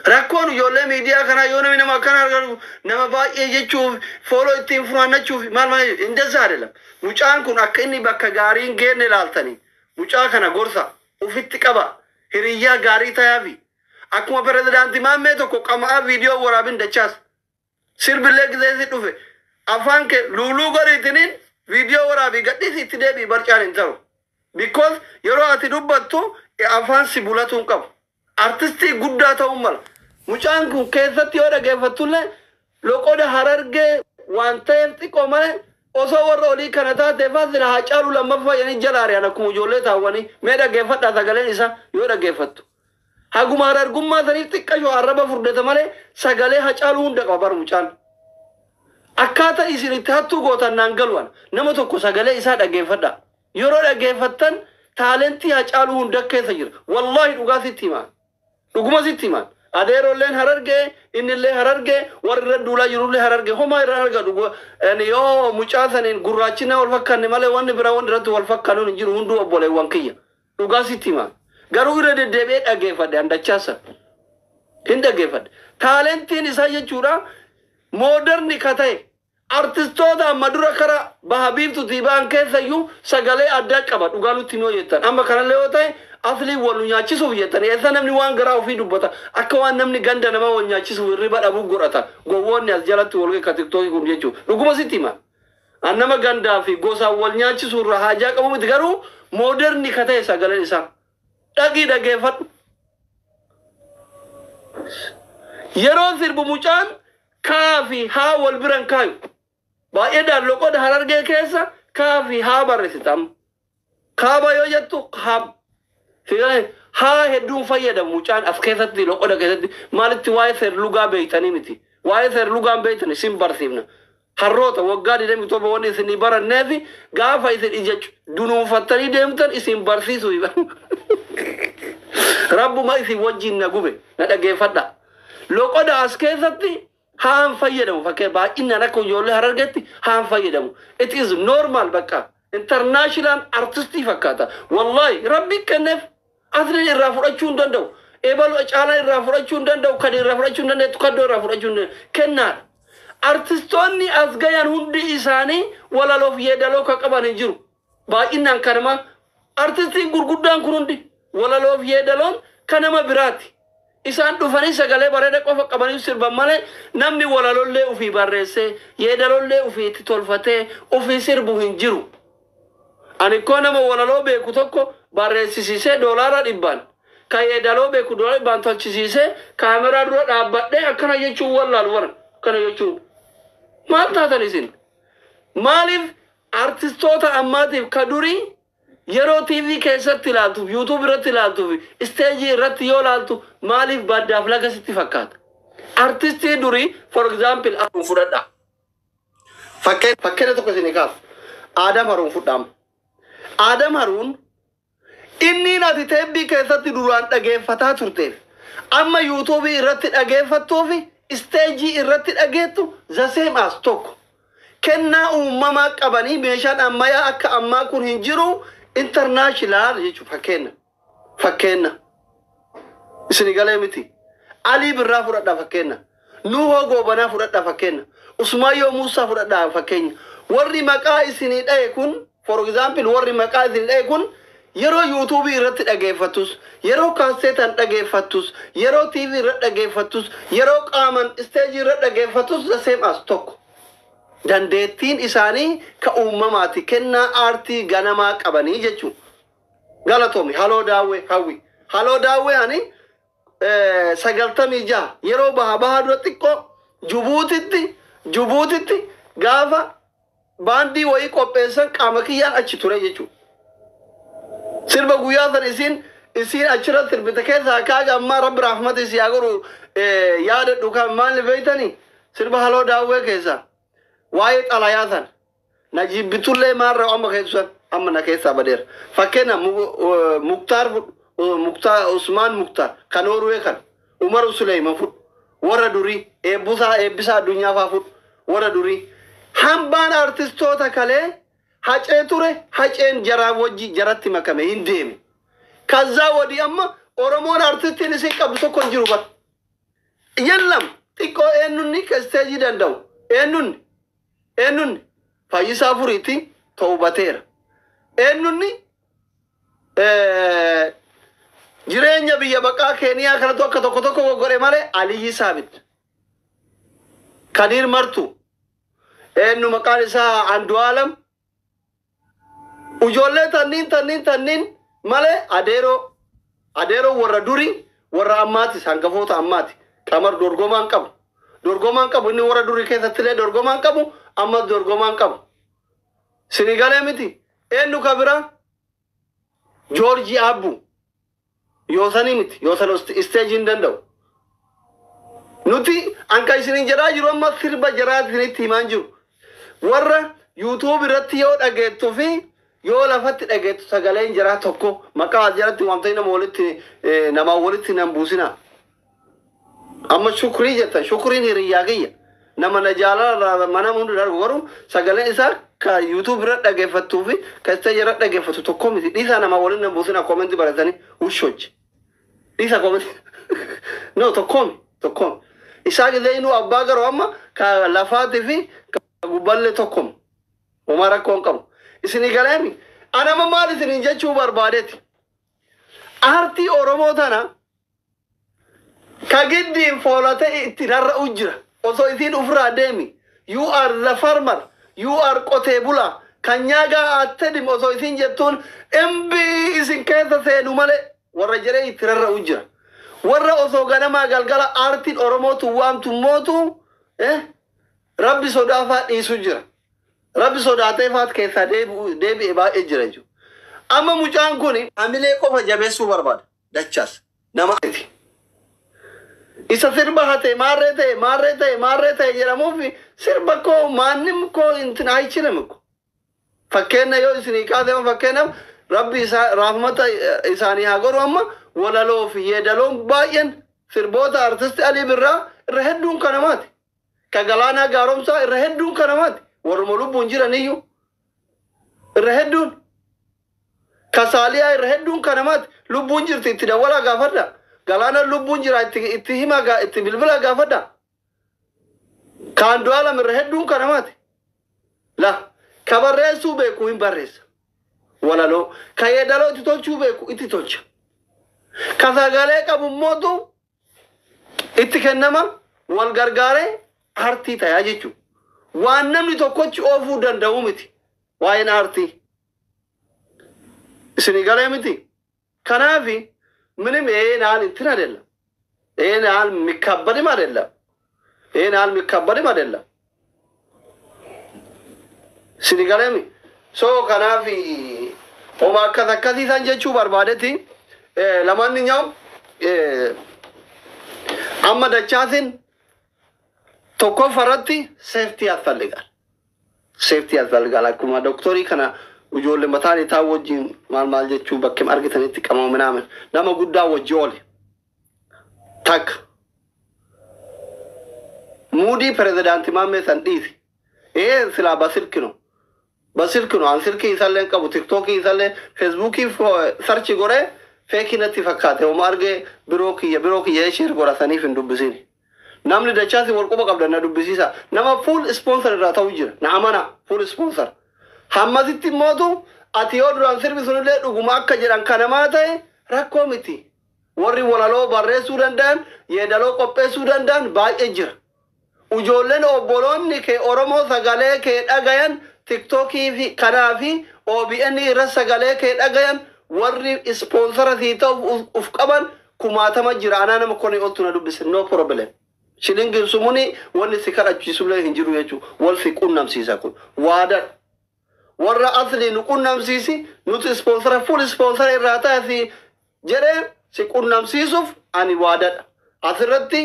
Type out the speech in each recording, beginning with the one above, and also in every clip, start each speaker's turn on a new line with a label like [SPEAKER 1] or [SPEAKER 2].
[SPEAKER 1] Rakkoon ijoollee miidiyaa kanaa yoo namni nama akkana argatu nama baay'ee jechuuf, follow ittiin funaannachuuf maal maal እንደዛ አይደለም. Mucaan kun akka inni bakka gaarii hin geenne ilaaltanii, mucaa kana gorsa ufitti qaba, hiriyyaa gaarii ta'aafi. Akkuma pirezidaantii Maammee tokko qama'aa viidiyoo waraabin dachaas. Sirbillee gisee si dhufe afaan kee luuluu godhiitiniin viidiyoo waraabii gadhiisi, itti deebii barcaan hin ta'u. Because yeroo ati dubbattu afaan si bulatuu hin qabu. Artistii guddaa ta'uu mala. Mucaan kun keessatti yoo dhageeffattullee loqoda Harargee waan ta'eef xiqqoo malee, osoo warra olii kana taate faasila Haacaaluu lammaffaa jedhanii jala ari'an akkuma ijoollee taawwanii. Mee dhageeffadhaa sagaleen isaa yoo dhageeffattu. Haguma Harargummaa saniif xiqqashoo arraba furdata malee sagalee Hacaaluu hunda qaba bar mucaan. Akkaataa isin itti hattuu gootan naan galu'an. Nama tokko sagalee isaa dhageeffadha. Yeroo dhageeffattan talentii Hacaaluu hunda keessa jira. Wallaahi dhugaa sitti himaa. Dhuguma sitti himaa. Adeerolleen Harargee, innillee Harargee, warri irra duulaa jirullee Harargee. Homaa irra arga dhugu. Yoo mucaa saniin gurraachina wal fakkaanne malee wanni biraa wanni irratti wal fakkaanuun hin jiru, hunduu obboleewwan kiyya. Dhugaa sitti himaa. Garuu irra deddeebi'ee dhageeffadhe andachaasa. Hin dhageeffadhe. Talentiin isaa jechuudha modern ka ta'e, artistoota amma dura kara baha biiftuutii ba'an keessayyuu sagalee addaa qaba, dhugaa nutti himuu jettan. Amma kanallee yoo ta'e aslii wal nu nyaachisuuf jettan, eessa namni waan garaa ofii dubbata? Akka waan namni ganda nama wal nyaachisuuf hirriba dhabuu godhata gowwoonni as jalatti wal ka TikTokii kun jechuudha. Dhuguma sitti hima. An nama gandaa fi gosaan wal nyaachisuu irraa haajaa qabu miti, garuu modern ka ta'e sagaleen isaa. Dhaqii dhageeffadhu. Yeroo sirbu mucaan kaa fi haa wal biran kaayu. Baay'eedhaan loqoda Harargee keessa kaa fi haa barreessita. Kaaba yoo jettu haa haa hedduun fayyadamu mucaan as keessatti, loqoda keessatti. Maalitti waa'ee seerlugaa beeytanii miti. Waa'ee seerlugaan beeytan isin barsiifna. Harroota waggaa 27 wanni isinii baranneefi gaafa isin ija dunuunfattanii deemtan isin barsiisu. Rabbuma isin wajjin na gube, na dhageeffadha. Loqoda as keessatti haan fayyadamu, fakkee baay'inaan akka ijoollee Harargeetti haan fayyadamu. It is normal, bakka international artistii fakkaata. Wallahi Rabbi kenneef, asliin irraa fudhachuu hin danda'u. Ebalu caalaa irraa fudhachuu hin danda'u. Kan irraa fudhachuu hin danda'u, kaddoo irraa fudhachuu hin danda'u. Kennaadha. Artistoonni as gayan hundi isaanii walaloof yeedaloo kan qaban hin jiru. Baay'inaan kanama artistiin gurguddaan kun hundi walaloof yeedaloon kan nama biraati. Isaan dhufanii sagalee bareeda qofa qabanii sirban malee namni walalollee ofii barreessee, yeedalollee ofii itti tolfatee ofii sirbu hin jiru. Ani koo nama walaloo beeku tokko barreessisiisee $100n, kan yeedaloo beeku $100n tolchisiisee kaameraa dura dhaabbadhee akkana jechuun wallaalu warra akkana jechuun. Maal taatan isin? Maaliif artistoota ammaatiif ka durii yeroo TV keessatti ilaaltuuf, YouTube irratti ilaaltuuf, isteejii irratti yoo ilaaltu maaliif baddaaf laga sitti fakkaata? Artistii durii, for example, Haruun fudhadha. Fakkeenya tokko isinii kaasu. Aadam Haruun fudhaama. Aadam Haruun inni ati teebbii keessatti duraan dhageeffataa turteef amma YouTubeii irratti dhageeffattuu fi isteejii irratti dhageettu the same as tokko. Kennaa uumamaa qabanii, meeshaan ammayyaa akka ammaa kun hin jiru, international jechuudha fakkeenya. Fakkeenya. Isin galee miti. Alii Birraa fudhadhaa fakkeenya. Nuhoo Goobanaa fudhadhaa fakkeenya. Usmaayyoo Muusaa fudhadhaa fakkeenya. Warri maqaa isinii dhaye kun, for example, warri maqaa isinii dhaye kun yeroo YouTubeii irratti dhageeffattus, yeroo kaaseetaan dhageeffattus, yeroo TV irratti dhageeffattus, yeroo qaaman isteejii irratti dhageeffattus the same as tokko. Dandeettiin isaanii ka uumamaati, kennaa aartii ganamaa qabanii jechuudha. Galatoomi. Haloo daawwee hawwi. Haloo daawwee ani 96 yeroo baha baha dura xiqqoo Jubuutitti gaafa baandii wayii qopheessan qaama kiyyaan achi ture jechuudha. Sirba guyyaa san isiin achirra sirbite keessaa kaaga ammaa Rabbi rahmata isii haa godhu yaadadhu kan maal beeytanii sirba haloo daawwee keessaa waa'ee xalayaa san na jibbitullee maarra amma keessan amma na keessaa badeera. Fakkeenya Muktaar fudhu, Muktaar Usmaan, Muktaar kan Noorwee, kan Umar Suleyman fudhu, warra durii eebbusaa eebbisaa addunyaa faa fudhu, warra durii. Hambaan artistoota kalee Hacee ture, Haceen jaraa wajji jaratti makame hin deeme. ከዛ ወዲህ amma Oromoon artistiin isin qabdu tokko hin jiru bara. Yellam xiqqoo eenyunni ka isteejii danda'u eenyunni eenyunni Fayyisaa Furiitti toobateera. Eenyunni jireenya biyya baqaa Keeniyaa kanatu akka tokko tokko goggodhe malee Aliyyi Saabit. Kadiir Martu. Eenyu maqaan isaa Andu'aalam. Ijoollee tanniin tanniin tanniin malee adeeroo adeeroo warra durii warra ammaatis hangafoota ammaati. Qamar dorgomaan qabu. Dorgomaan qabu inni warra durii keessatti illee dorgomaan qabu ammas dorgomaan qabu. Sinigalee miti. Eenyu ka biraa? Joorjii Abbu. Yoosanii miti. Yoosan isteejii hin danda'u. Nuti anka isinin jedhaa jiru amma sirba jaraati isinitti himaan jiru. Warra YouTube irratti yoo dhageettuu fi yoo lafatti dhageettu sagaleen jaraa tokko maqaa as jalatti waamtanii nama walitti namaa walitti nan buusina. Amma shukrii jettan shukriin hiriyyaa kiyya. Nama na jaalala mana hundi darbu garuu sagaleen isaa ka YouTube irra dhageeffattuu fi ka isteejii irra dhageeffattu tokko miti. Dhiisaa namaa waliin nan buusina koomentii baratanii ushochi. Dhiisaa koomentii. No tokkomi tokkomi. Isaa gisee inuu abbaa garuu amma ka lafaatii fi ka gubballee tokkomi. Homaa rakkoo hin qabu. Isinii galeemi. Anama maal isiniin jechuu barbaadeeti. Aartii Oromoo tana ka giddiin foolate itti rarra'u jira. Osoo isiin ofirraa deemi. You are the farmer. You are qotee bulaa. Kan nyaagaa attedim osoo isiin jettuun embii isin keessa seenu malee warra jedhee itti rarra'u jira. Warra osoo ganamaa galgala aartiin Oromootu waamtu mootu rabbi sodaafaa dhiisu jira. Rabbi sodaatee faat keessaa deebi'e baay'ee jira jechuudha. Amma mucaan kun hamilee qofa jabeessuu barbaada. Dachaas nama iti. Isa sirba hate maarree ta'e maarree ta'e maarree ta'e jedhamuuf sirba koo maannim koo intin አይችልም እኮ. Fakkeenya yoo isinii kaase fakkeenyaaf rabbi isaa rahmata isaanii haa godhu amma walaloo fi yeedaloon baay'een sirboota artisti Alii Birraa irra hedduun kanamaati. Ka Galaanaa Gaaromsaa irra hedduun kanamaati. Warruma lubbuun jiran iyyuu irra hedduun. Ka Saaliyaa irra hedduun kanamaati. Lubbuun jirti itti dawwalaa gaafadha. Galaanaan lubbuun jira itti himaa itti bilbilaa gaafadha. Ka Andu'aalam irra hedduun kanamaati. La ka barreessuu beeku hin barreessa. Walaloo ka yeedaloo itti tolchuu beeku itti tolcha. Ka sagalee qabu mootu itti kennama wal gargaaree aartii tayaa jechuudha. Waan namni tokkochi oofuu danda'u miti. Waa'een aartii. Isinii galee miti. Kanaafi ምንም ይሄን ያህል እንትን አይደለም። ይሄን ያህል የሚካበድም አይደለም። ይሄን ያህል የሚካበድም አይደለም። Isinii galee so kanaaf homa akkas akkasiisan jechuu barbaadetti ለማንኛውም amma dachaasin tokkoffaratti safety ያስፈልጋል። Safety ያስፈልጋል. Akkuma doktorii kana ijoollee mataan isaa wajjin maal maal jechuu bakkeem argitanitti qamamu minaamin nama guddaa wajji oole. Takka. Muudii pirezidaantii Maammee san dhiisi. Ee silaa በስልክ ነው. በስልክ ነው. An silkii isallee qabu tiktookii isallee feesbuukii search godhee fake natti fakkaate homa argee biroo kiyya share godhataniif hin dubbisini. Namni dachaasi wal quba qabda na dubbisiisa. Nama full sponsor irraa ta'u jira. Na amana full sponsor. Hammasitti mootu ati yoo duraan sirbi sunillee dhuguma akka jedhan kanamaa ta'e rakkoo miti. Warri walaloo barreessuu danda'an yeedaloo qopheessuu danda'an baay'ee jira. Ijoolleen obboloonni kee Oromoo sagalee kee dhagayan tiktookii fi kanaa fi OBN irra sagalee kee dhagayan warri sponsor sii ta'uuf uf qaban kumaatama jira. Anaa nama kone oltu na dubbise no problem. Shilingin sumuni wanni si kadhachiisullee hin jiru jechuudha. Wal si qunnamsiisa kun waadadha. Warra asli nu qunnamsiisi nuti sponsor full sponsor irraa taasi jedhee si qunnamsiisuuf ani waadadha. Asirratti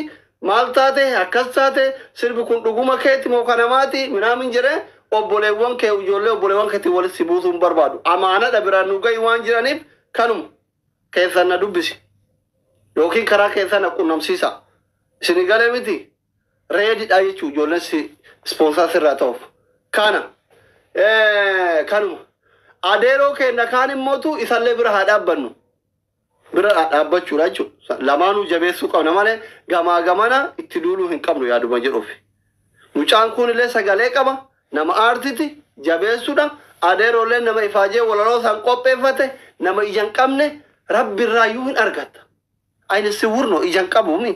[SPEAKER 1] maal taate akkas taate sirbi kun dhuguma keeti moo kanamaati minaamin jedhee obboleewwan kee ijoollee obboleewwan keetii walitti si buusuu hin barbaadu. Amaanadha biraan nu gahi waan jiraniif kanuma keessan na dubbisi yookiin karaa keessan na qunnamsiisa. Isin galee miti ready dha jechuun ijoolleen si sponsor sirraa ta'uuf. Kana kanuma adeeroo keenya kaan immootu isallee bira haa dhaabbannu. Bira dhaabbachuudha jechuudha. Lamaanuu jabeessuu qabna malee gamaa gamana itti duuluu hin qabnu yaaduma jedhuuf. Mucaan kun illee sagalee qaba. Nama aartiti jabeessuudha. Adeeroollee nama ifaajee walaloo isaan qopheeffate, nama ija hin qabne rabbi irraayyuu hin argatta. Ayni siwurno ija hin qabuumi.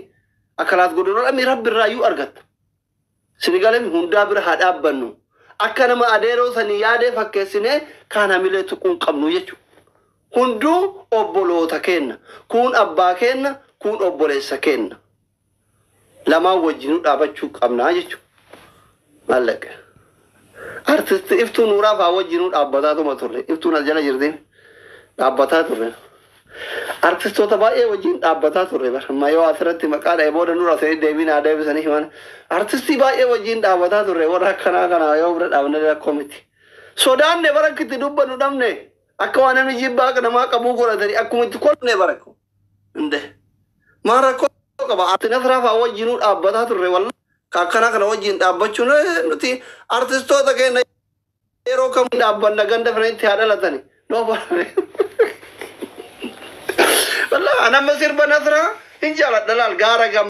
[SPEAKER 1] Akkalaat godhanoodhami rabbi irraayyuu argatta. Sinigalee hundaa bira haa dhaabbannu. Akka nama adeeroo sanii yaadee fakkeessinee kaan hamilee tuquu hin qabnu jechuudha. Hunduu obboloota kenna. Kun abbaa kenna, kun obboleessa kenna. Lamaan wajjinuu dhaabachuu qabnaa jechuudha. Maallaqa. Artisti Iftuu Nuuraa fa'aa wajjinuu dhaabbataatuma turre. Iftuun as jala jirti. Dhaabbataa turre. Artistoota baay'ee wajjin dhaabbataa turre bara. Amma yoo asirratti maqaa dha'e booda nurra sanii deebiin haa deebisanii himan. Artistii baay'ee wajjin dhaabbataa turre, warra akkanaa kana yoo bira dhaabne rakkoo miti. Sodaanne bara akka itti dubbannu dhabne, akka waan namni jibbaa namaa qabuu godhatanii akkuma itti kolfne bara. Inde. Maal rakkoo qaba? Arti Nasraa fa'aa wajjinuu dhaabbataa turre, walla. Akkanaa kana wajjin dhaabbachuun nuti artistoota keenya yeroo kam dhaabbanna, ganda firanitti haa dhalatani. No problem. Wallah anamma sirba Nasraa hin jaaladha, laal gaara gam.